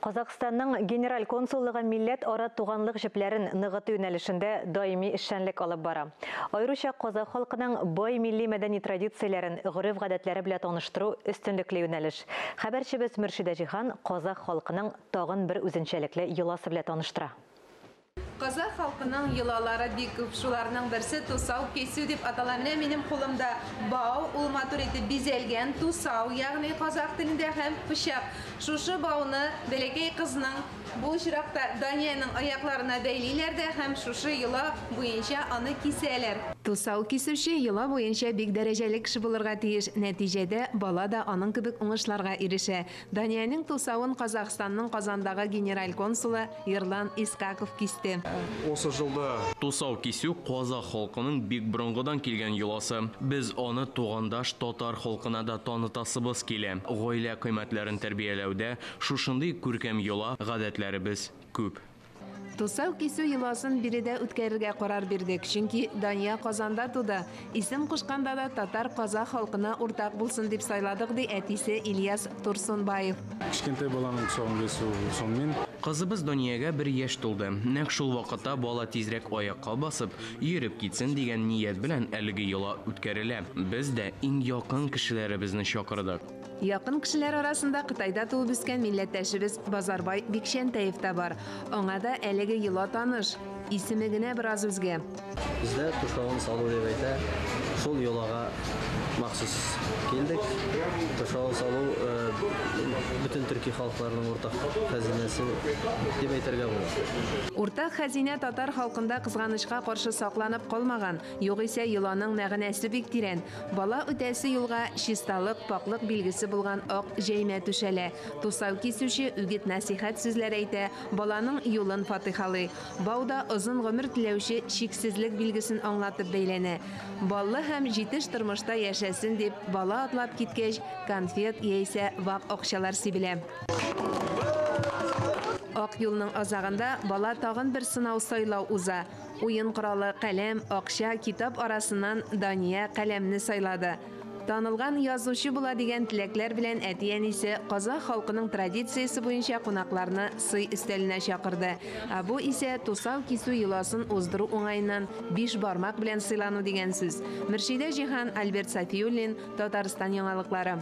Казахстанның генераль консуллыгы милләт-ара туганлык җепләрен ныгыту юнәлешендә даими эшчәнлек алып бара. Аеруча казах халкының бай милли-мәдәни традицияләрен, гореф-гадәтләре белән таныштыру өстенлекле юнәлеш. Хәбәрчебез Мөршидә Җиһан казах халкының тагын бер үзенчәлекле йоласы белән таныштыра. Казах халкының йолалары бик күп. Шуларның берсе тусау кисү дип атала. Менә минем кулымда бау, ул матур итеп бизәлгән, тусау, ягъни казах телендә, һәм пычак. Шушы бауны бәләкәй кызның, бу очракта Даниянең аякларына бәйлиләр дә һәм шушы йола буенча аны кисәләр. Тусау кисүче йола буенча бик дәрәҗәле кеше булырга тиеш. Нәтиҗәдә, бала да аның кебек уңышларга ирешә. Даниянең тусавын Казахстанның Казандагы генераль консулы Ерлан Искаков кисте. Осы жылда. Тусау кисү казах халкының бик борынгыдан килгән йоласы. Без аны тугандаш татар халкына да танытасыбыз килә. Гаилә кыйммәтләрен тәрбияләүдә шушындый күркәм йола, гадәтләребез күп. Тусау кисү йоласын биредә үткәрергә карар бирдек, чөнки Дания Казанда туды. Исем кушканда да татар-казах халкына уртак булсын дип сайладык, ди әтисе Ильяс Турсунбаев. Кішкентай баланың тұсауын кесу сонымен. Кызыбыз Даниягә бер яшь тулды. Нәкъ шул вакытта бала тизрәк аякка басып, йөреп китсен дигән ният белән әлеге йола үткәрелә. Без дә иң якын кешеләребезне чакырдык. Якын кешеләр арасында Кытайда туып үскән милләттәшебез Базарбай Бикчәнтәев та бар. Аңа да әлеге йола таныш. Исеме генә бераз үзгә. Бездә тушавын салу дип әйтә. Шул йолага махсус килдек. Тушавын салу бөтен төрки халыкларның уртак хәзинәсе дип әйтергә була. Уртак хәзинә татар халкында кызганычка каршы сакланып калмаган. Югыйсә йоланың мәгънәсе бик тирән. Бала үтәсе юлга чисталык, пакьлык билгесе булган ак җәймә түшәлә. Тусау кисүче үгет-нәсихәт сүзләре әйтә, баланың юлын фатихалый. Бауда озын гомер теләүче чиксезлек билгесен аңлатып бәйләнә. Баллы һәм җитеш тормышта яшәсен дип, бала атлап киткәч, конфет яисә вак акчалар сибелә. Ак юлның азагында бала тагын бер сынау сайлау уза. Уен коралы, каләм, акча, китап арасыннан Дания каләмне сайлады. Танылган язучы була дигән теләкләр белән әти-әнисе казах халкының традициясе буенча кунакларны сый өстәленә чакырды. Ә бу исә тусау кисү йоласын уздыру уңаеннан биш бармак белән сыйлану дигән сүз. Мөршидә Җиһан, Альберт Сафиуллин, Татарстан яңалыклары.